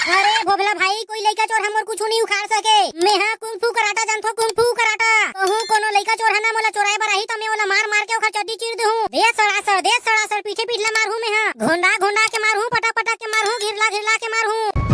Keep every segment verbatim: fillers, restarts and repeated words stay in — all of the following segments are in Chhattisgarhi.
अरे भोभला भाई, कोई लइका चोर ह मोर कुछु नहीं उखाड़ सके। मेहा कुंग फू कराटा जानथो, कुंग फू कराटा। कहूँ कोनो लइका चोर ह ना मोला चोराए बर आही, त मैं ओला मार मार के ओखर चड्डी चीर दूहूँ। दे सड़ासड़, दे सड़ासड़, पीठे पीठ ला मारहूँ मेहा। घोंडा घोंडा के मारहूँ, पटक पटक के मारहूँ, घिरला घिरला के मारहूँ।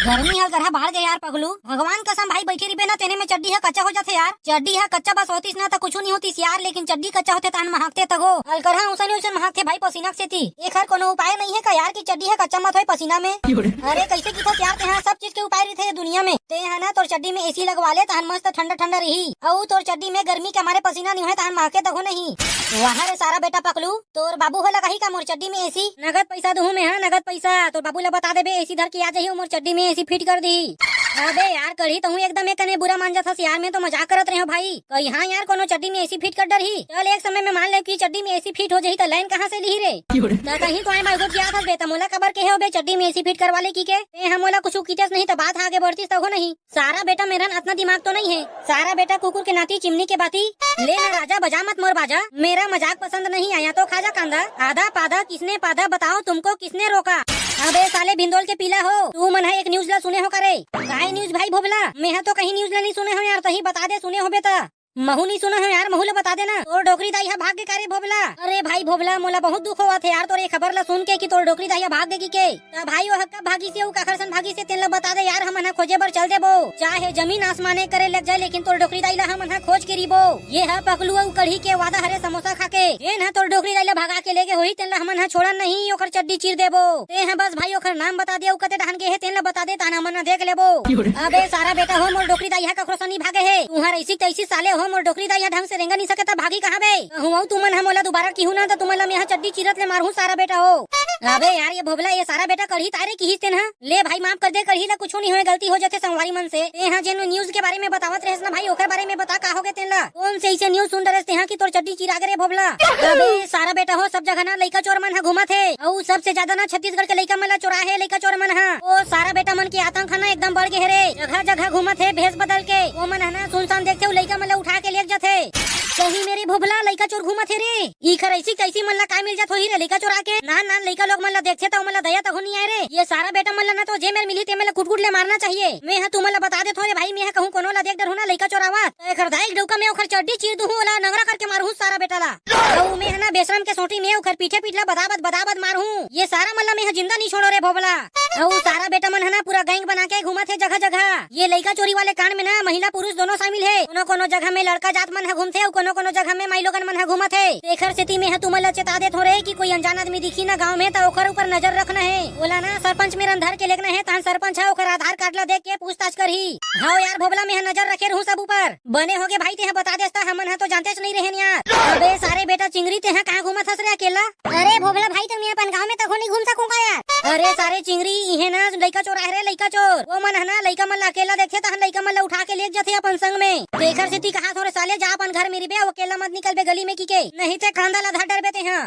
गर्मी ह जरहा बाढ़ गे यार पगलू। भगवान कसम भाई, बइठे रहिबे ना तेने में चड्डी ह कच्चा हो जाथे यार। चड्डी ह कच्चा बस होतिस ना त कुछु नहीं होतिस यार, लेकिन चड्डी कच्चा होथे तहन महकथे तगो। अलकरहा उसन उसन महकथे भाई पसीना के सेती। एखर कोनो उपाय नहीं हे का यार कि चड्डी ह कच्चा मत होय पसीना में? अरे कइसे किथस यार तेहा, सब चीज के उपाय रहिथे ये दुनिया में। तेहा ना तोर चड्डी में एसी लगवा ले तहन मस्त ठंडा ठंडा रही। अउ तोर चड्डी में गर्मी के मारे पसीना नहीं होय तहन महके तगो नहीं। वाह रे सारा बेटा पकलू, तोर बाबू ह लगाही का मोर चड्डी में एसी? नगद पइसा दूहूँ मेहा, नगद पइसा। तोर बाबू ला बता देबे, एसी धर के आ जाही, मोर चड्डी में एसी फिट कर दी। अबे यार, कढ़ी तहूँ एकदम एक कने बुरा मान जाथस यार, मैं तो मजाक करत रहेंव भाई। कहीं हाँ यार, कोनो चड्डी में एसी फिट कर डरही। चल एक समय में मान ले कि चड्डी में एसी फिट हो जाही त लाइन कहाँ से लिही रे? त कहीं तो आए मालगोट जात हस बे, त मोला काबर कहे हो बे चड्डी में एसी फिट करवा ले कि के? ते ह मोला कुछु कितेस नहीं त बात ह आगे बढ़तिस त हो नहीं। सारा बेटा मेरन अतना दिमाग तो नहीं हे। सारा बेटा कुकुर के नाती चिमनी के बाती। ले ना राजा बजा मत मोर बाजा, मेरा मजाक पसंद नहीं आया तो खा जा कांदा। आधा पादा किसने पादा बताओ तुमको किसने रोका? अबे साले भिंदोल के पीला हो, तू मन ह एक न्यूज ला सुने हो का रे? काय न्यूज भाई भोभला? मेहा तो कहीं न्यूज ला नहीं सुने हो यार, तही बता दे सुने होबे त। महू नहीं सुने हो यार, महू ला बता देना। तोर डोकरी दाई ह भाग गे का रे भोभला? अरे भाई भोभला, मोला बहुत दुख होवत हे यार तोर ये खबर ला सुन के कि तोर डोकरी दाई ह भाग गे कि के। त भाई, ओह कब भागिस हे अउ काखर सन भागिस हे, तेन ल बता दे यार, हमन ह खोजे बर चल देबो। चाहे जमीन आसमान एक करे लग जाए, लेकिन तोर डोकरी दाई ल हमन ह खोज के रिबो। ये ह पकलू अउ कढ़ी के वादा हरे समोसा खा के। जेन ह तोर डोकरी दाई ल भगा के लेगे होही, तेन ल हमन ह छोड़न नहीं, ओकर चड्डी चीर देबो। ते ह बस भाई, ओकर नाम बता दे अउ कते डहान गे हे, तेन ल बता दे, तान हमन ह देख लेबो। अबे सारा बेटा हो, मोर डोकरी दाई ह कखरो सन नहीं भागे हे। तुहर ऐसी तैसी साले हो, मोर डोकरी दाई ह ढंग से रेंगा नहीं सके त भागी कहाँ बे? कहूँ अउ तुमन ह मोला दोबारा किहू ना, त तुमन ल मैं ह चड्डी चीरत ले मारहूँ सारा बेटा हो। अबे यार, ये भोभला, ये सारा बेटा कढ़ी तारे किहिस तेन ह। ले भाई, माफ कर दे, कढ़ी ला कुछू नहीं होय, गलती हो जाथे संगवारी मन से। तेहा जेन न्यूज के बारे में बतावत रहेस ना भाई, ओकर बारे में बता, का होगे तेन ला? कौन से ऐसे न्यूज सुन डरेस तेहा कि तोर चड्डी चिरा गे रे भोभला? अबे सारा बेटा हो, सब जगह ना लइका चोर मन ह घूमत हे, अउ सबसे ज्यादा ना छत्तीसगढ़ के लइका मन ला चोरा हे लइका चोर मन ह। ओ सारा बेटा मन के आतंक ह ना एकदम बढ़ गे हे रे, जगह जगह घूमत हे भेष बदल के। ओ मन ह ना सुनसान देखथे, उ लइका मन ला उठा के लेग जाथे। सही में रे भोभला, लइका चोर घूमत हे रे। इखर ऐसी कैसी मन ला काय मिल जात होही रे लइका चोरा के? नान नान लइका लोग मन ला देखथे त ओमन ला दया तको नइ आय रे। ये सारा बेटा मन ला ना तो जे मेर मिलही ते मेर ला कुटकुट ले मारना चाहिए। मैं ह तुमन ला बता देथों रे भाई, मैं ह कहूँ कोनो ला देख डरहूँ ना लइका चोरावत, त एखर दाई डउका में ओखर चड्डी चीर दूहूँ, ओला नंगरा करके मारहूँ सारा बेटा ला। अउ मैं ह ना बेशरम के सोटी में ओखर पीठे पीठ ला बदाबद बदाबद मारहूँ। ये सारा मन ला मैं ह जिंदा नइ छोड़ों रे भोभला। अउ सारा बेटा मन ह ना पूरा गैंग बना के घूमत हे जगह जगह। ये लइका चोरी वाले कांड में ना महिला पुरुष दोनों शामिल हे। कोनो कोनो जगह में लड़का जात मन ह घूमथे अउ कोनो कोनो जगह में माईलोगन मन ह घूमत हे। तेखर सेती में ह तुमन ल चेता देथों रे कि कोई अनजान आदमी दिखही ना गांव में त ओखर ऊपर नजर रखना हे। ओला ना सरपंच मेरन धर के लेगना हे, तहन सरपंच ह ओखर आधार कार्ड ला देख के पूछताछ करही। हव यार भोभला, में ह नजर रखे रहूं सब ऊपर। बने होगे भाई, तेहा बता देस त हमन ह तो जानतेच नइ रहेन यार। अबे सारे बेटा चिंगरी, तेहा कहाँ घूमत हस रे अकेला? अरे भोभला भाई, त मैं अपन गांव में तको नइ घूम सकूं का यार? अरे सारे चिंगरी, इहे ना लइका चोर आहे रे, लइका चोर। ओ मन ह ना लइका मन ला अकेला देखथे, तहन लइका मन ला उठा के लेग जाथे अपन संग में। तेखर सेती कहाथों रे साले, जा अपन घर में रिबे, अउ अकेला मत निकलबे गली में किके, नहीं ते कांदा ला धर डरबे तेहा।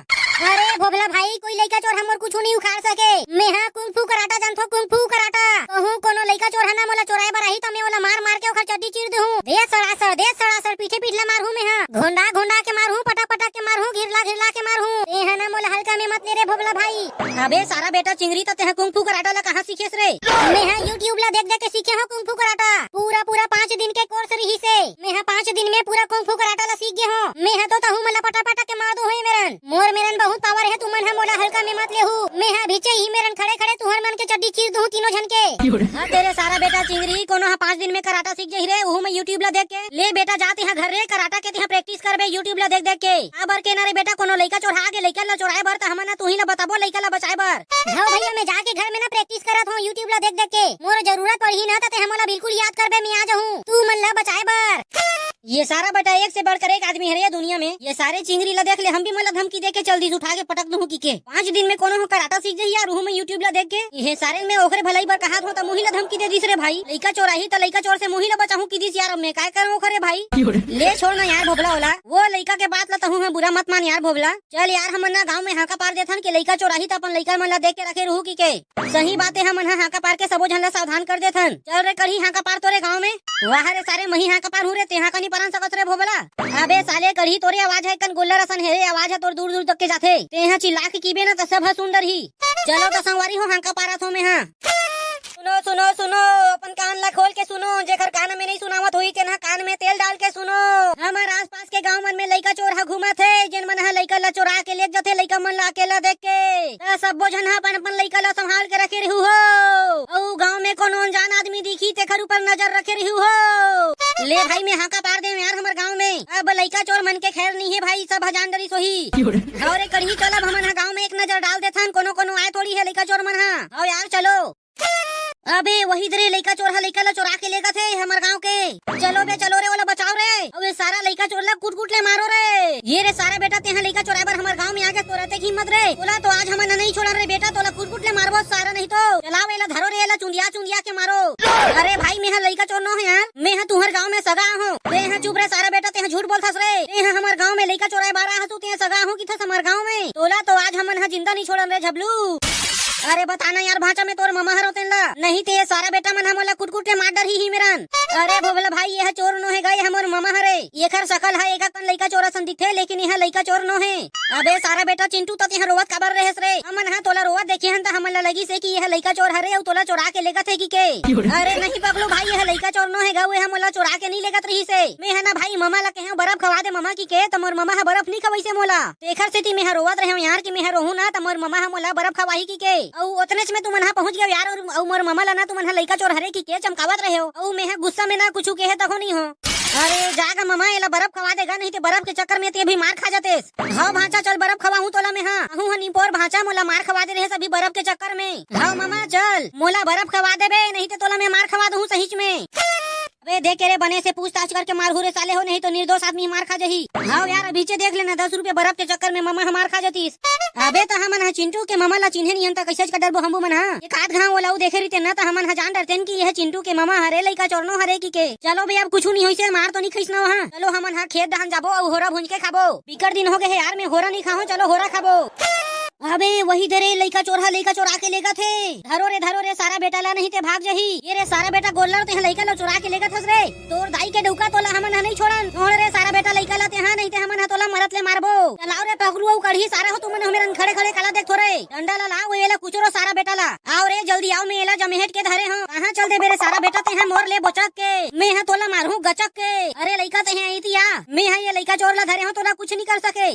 अरे भोभला भाई, कोई लइका चोर ह मोर कुछू नइ उखाड़ सके। मैं ह कुंग फू कराटा जानथों, कुंग फू कराटा। कहूँ कोनो लइका चोर ह ना मोला चोराए बर आही, त मैं ओला मार मार के ओखर चड्डी चीर दूहूँ। दे सड़ासड़, दे सड़ासड़, पीठे पीठ ला मारहूँ मैं ह। घोंडा घोंडा के मारहूँ, पटक पटक के मारहूँ, घिरला घिरला के मारहूँ। तेहा ना मोला हल्का में मत ले रे भोभला भाई। अबे सारा बेटा चिंगरी, त तेहा कुंग फू कराटा ला कहाँ सीखेस रे? मैं ह YouTube ला देख देख के सीखे हों कुंग फू कराटा। पूरा पूरा पाँच दिन के कोर्स रहिसे। मैं ह पाँच दिन में पूरा कुंग फू कराटा ला सीख गे हों। मैं ह तो तहूँ मन ला पटा पटा के मार दूहूँ ए मेरन। मोर मेरन बहुत पावर हे, तुमन ह मोला हल्का में मत लेहू। मैं ह भीचे ही मेरन खड़े खड़े तुहर मन के चड्डी चीर दूहूँ तीनों झन के। हद रे सारा बेटा चिंगरी, कोनो ह पाँच दिन में कराटा सीख जही रे, उहू में YouTube ला देख के। ले बेटा जा तेहा घर रे, कराटा के तेहा प्रैक्टिस करबे YouTube ला देख देख के। काबर के ना रे बेटा, कोनो लइका चोरहा गे लइका ला चोराए बर, त हमन ह तुही ला बताबो लइका ला बचाए बर। हव भैया, मैं जाके घर में ना प्रैक्टिस करत हों YouTube ला देख देख के। मोर जरूरत पड़ही ना त तेहा मोला बिल्कुल याद करबे, मैं आ जाहूँ तुमन ला बचाए बर। ये सारा बेटा एक से बढ़कर एक आदमी हरे ये दुनिया में। ये सारे चिंगरी ला देख ले, हम भी मन ला धमकी दे के चल दिस, उठा के पटक दूहूँ किके। पाँच दिन में कोनो ह कराटा सीख जही यार, उहू में YouTube ला देख के। ये सारे में ओखरे भलाई बर कहाथों त मुही ला धमकी दे दिस रे भाई। लइका चोर आही त लइका चोर से मुही ला बचाहूँ कि दिस यार, अब मैं काय करहूँ ओखरे भाई। ले छोड़ ना यार भोभला ओला, वो लइका के बात ला तहूँ ह बुरा मत मान यार भोभला। चल यार, हमन ना गाँव में हाका पार देथन कि लइका चोर आही त अपन लइका मन ला देख रखे रहू की के। सही बात हे, हमन ह हांका पार के सबो झन ला सावधान कर देथन। चल रे कढ़ी, हांका पार तोरे गांव में। वाह रे सारे, मही हांका पार हूँ रे, तेहा कनी परन सकत रे भोबला। अबे साले कढ़ी, तोरे आवाज ह एकन गोल्लर असन हे रे, आवाज ह तोर दूर दूर तक के जाथे। तेहा चिल्ला के कीबे ना त सब ह सुन डरही। चलो त संगवारी हो, हांका पारत हो मेहा। सुनो सुनो सुनो, अपन कान ला खोल के सुनो, जेकर कान में नहीं सुनावत होही तेन ह कान में तेल डाल के सुनो। हमर आसपास के गांव मन में लइका चोर ह घूमत हे, जेन मन ह लइका ला चोरा के लेग जथे, लइका मन ला अकेला देख के। त सब्बो झन ह अपन अपन लइका ला संभाल के रखे रहू हो। अउ गांव में कोनो अनजान आदमी दिखी तेकर ऊपर नजर रखे रहू हो। ले भाई, में हांका पार दे यार हमर गांव में। अब लइका चोर मन के खैर नहीं हे भाई, सब ह जान डरिस होही। अउ रे कढ़ी, चल अब हमन ह गांव में एक नजर डाल देथन, कोनो कोनो आए थोड़ी हे लइका चोर मन ह। अउ यार चलो। अबे वही दरे लइका चोर ह लइका ला चोरा के लेगत हे हमर गांव के। चलो बे चलो रे, ओला बचाओ रे। अबे सारा लइका चोर ला कुट कुट ले मारो रे। ये रे सारा बेटा, तेहा लइका चोराए बर हमर गांव में आ गे, तोर अतेक हिम्मत रे। तोला तो आज हमन नहीं छोड़न रे बेटा, तोला कुट कुट ले मारबो सारा नहीं तो। चलाओ एला, धरो रे एला, चुंदिया चुंदिया के मारो। अरे भाई, मेहा लइका चोर नो हे यार, मेहा तुहर गांव में सगा हो। तेहा चुप रे सारा बेटा, तेहा झूठ बोलथस रे। तेहा हमर गांव में लइका चोराए बर आ हसू, तेहा सगा हो किथस हमर गांव में। तोला तो आज हमन ह जिंदा नहीं छोड़न रे झबलू। अरे बता ना यार भांचा, में तोर ममा हरो तेन ला। नहीं ते ये सारा बेटा मन ह मोला कुट कुट ले मार डरही ही मेरन। अरे भोभला भाई, ये ह चोर नो हे गा, ये ह मोर ममा हरे। एकर शकल ह एक अकन लइका चोर असन दिखथे, लेकिन ये ह लइका चोर नो हे। अबे सारा बेटा चिंटू, त तेहा रोवत काबर रहेस रे? हमन ह तोला रोवत देखे हन त हमन ला लगिस हे कि ये ह लइका चोर हरे अउ तोला चोरा के लेगत हे कि के। अरे नहीं पगलू भाई, ये ह लइका चोर नो हे गा, ये ह मोला चोरा के नहीं लेगत रहिस हे। में ह ना भाई ममा ला कहेंव बरफ खवा दे ममा कि के, त मोर ममा ह बरफ नहीं खवइस हे मोला। तेखर सेती मेंह रोवत रहेंव यार कि मेंह रोहूं ना त मोर ममा ह मोला बरफ खवाही किके। अउ ओतनेच में तुमन ह पहुंच गेव यार, अउ, अउ मोर ममा ल ना तुमन ह लइका चोर हरे किके चमकावत रहेव। अउ मेंह गुस्सा में ना कुछु केहे तको नइ हो। अरे जा गा ममा, एला बरफ खवा दे गा, नहीं ते बरफ के चक्कर में ते भी मार खा जातेस। हव भांचा, चल बरफ खवाहूं तोला मेंह। अहूं ह निपोर भांचा, मोला मार खवा दे रहेस अभी बरफ के चक्कर में। हव ममा चल, मोला बरफ खवा देबे, नहीं ते तोला मैं मार खवा दूहूं सहीच में। अबे देख के रे, बने से पूछताछ करके मारहू रे साले हो, नहीं तो निर्दोष आदमी मार खा जही। हव यार, अभीचे देख लेना, दस रुपया बरफ के चक्कर में ममा ह मार खा जतिस। अबे त हमन ह चिंटू के ममा ला चिन्हे नइ हन त कइसे का डरबो हमू मन ह? एक आध घांव ओला अउ देखे रहितेन न त हमन ह जान डरतेन कि यह चिंटू के ममा हरे लइका चोरनो हरे किके। चलो बे, अब कुछु नइ होइसे, मार तो नइ खइस न वहां। चलो हमन ह खेत डहन जाबो अउ होरा भूंज के खाबो। बिकट दिन हो गे हे यार, मैं होरा नइ खाहूं, चलो होरा खाबो। अबे वही दे रे, लइका चोर ह लइका चोरा के लेगत हे। धरो रे, धरो रे, सारा बेटा ला, नहीं ते भाग जही। ये रे सारा बेटा गोल्लर, तेह लइका ला चोरा के लेगत हस रे। तोर दाई के डउका, तोला हमन ह नहीं छोड़न। छोड़ रे सारा बेटा लइका ला तेहा, नहीं ते हमन ह तोला मरत ले मारबो। चलाओ रे पकरू अउ कढ़ी, सारा हो तुमन हमेरन खड़े खड़े काला देखथो रे। डंडा ला लाओ, एला कुचरो सारा बेटा ला। आओ रे जल्दी आओ, मैं एला जमेहट के धरे हंव। कहां चल देबे रे सारा बेटा, तेहा मोर ले बोचक के। मैं ह तोला मारहूं गचक के। अरे लइका तेहा इतिया, मैं ह ये लइका चोर ला धरे हंव, तोला कुछ नहीं कर सके।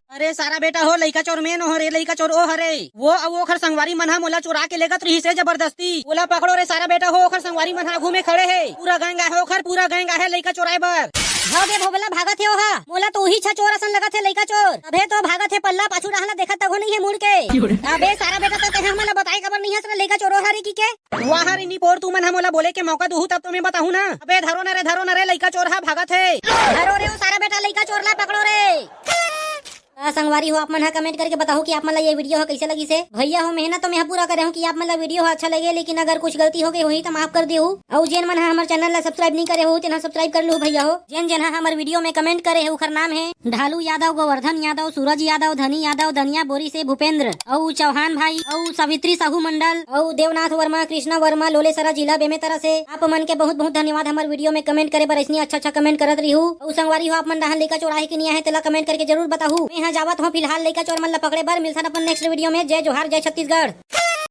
अरे सारा बेटा हो, लइका चोर में नो हरे, लइका चोर ओ हरे। वो अउ ओखर संगवारी मन ह मोला चोरा के लेगत रहिस हे जबरदस्ती। ओला पकड़ो रे सारा बेटा हो, ओखर संगवारी मन ह घूमे खड़े हे। पूरा गैंग आहे ओखर, पूरा गैंग आहे लइका चोराए बर। हव बे भोबला, भागत हे ओहा। मोला तो उही छा चोर असन लगत हे लइका चोर। अबे तो भागत हे पल्ला, पाछू डहन ला देखत तको नहीं हे मुड़ के। अबे सारा बेटा, त तेहा हमन ला बताए काबर नहीं हस रे लइका चोर ओ हरे किके? वाह रे निपोर, तुमन ह मोला बोले के मौका दुहू तब तो मैं बताहूं ना। अबे धरो न रे, धरो न रे, लइका चोर ह भागत हे। धरो रे ओ सारा बेटा, लइका चोर ला पकड़ो रे। त संगवारी हो, आप मन ह comment करके बताहू कि आप मन ला ये video ह कइसे लगिस हे। भैया हो, मेहनत तो मैं ह पूरा करे हूं कि आप मन ला video ह अच्छा लगे, लेकिन अगर कुछ गलती हो गई होही त माफ कर देहू। अउ जेन मन ह हमर channel ला subscribe नहीं करे हो, तेन ह subscribe कर लू भैया हो। जेन जेन ह हमर video में comment करे हे, उखर नाम हे ढालू यादव, गोवर्धन यादव, सूरज यादव, धनी यादव, दनिया बोरी से भूपेंद्र, अउ चौहान भाई, अउ सावित्री साहू मंडल, अउ देवनाथ वर्मा, कृष्णा वर्मा, लोलेसरा जिला बेमेतरा से। आप मन के बहुत बहुत धन्यवाद हमर video में comment करे बर, अइसने अच्छा अच्छा comment करत रहिहू। अउ संगवारी हो, आप मन डहन लइका चोर आहे कि नहीं आहे, तेला comment करके जरूर बताहू। मैं ह जावत हंव फिलहाल लइका चोर मन ला पकड़े बर। मिलथन अपन next video में। जय जोहार, जय छत्तीसगढ़।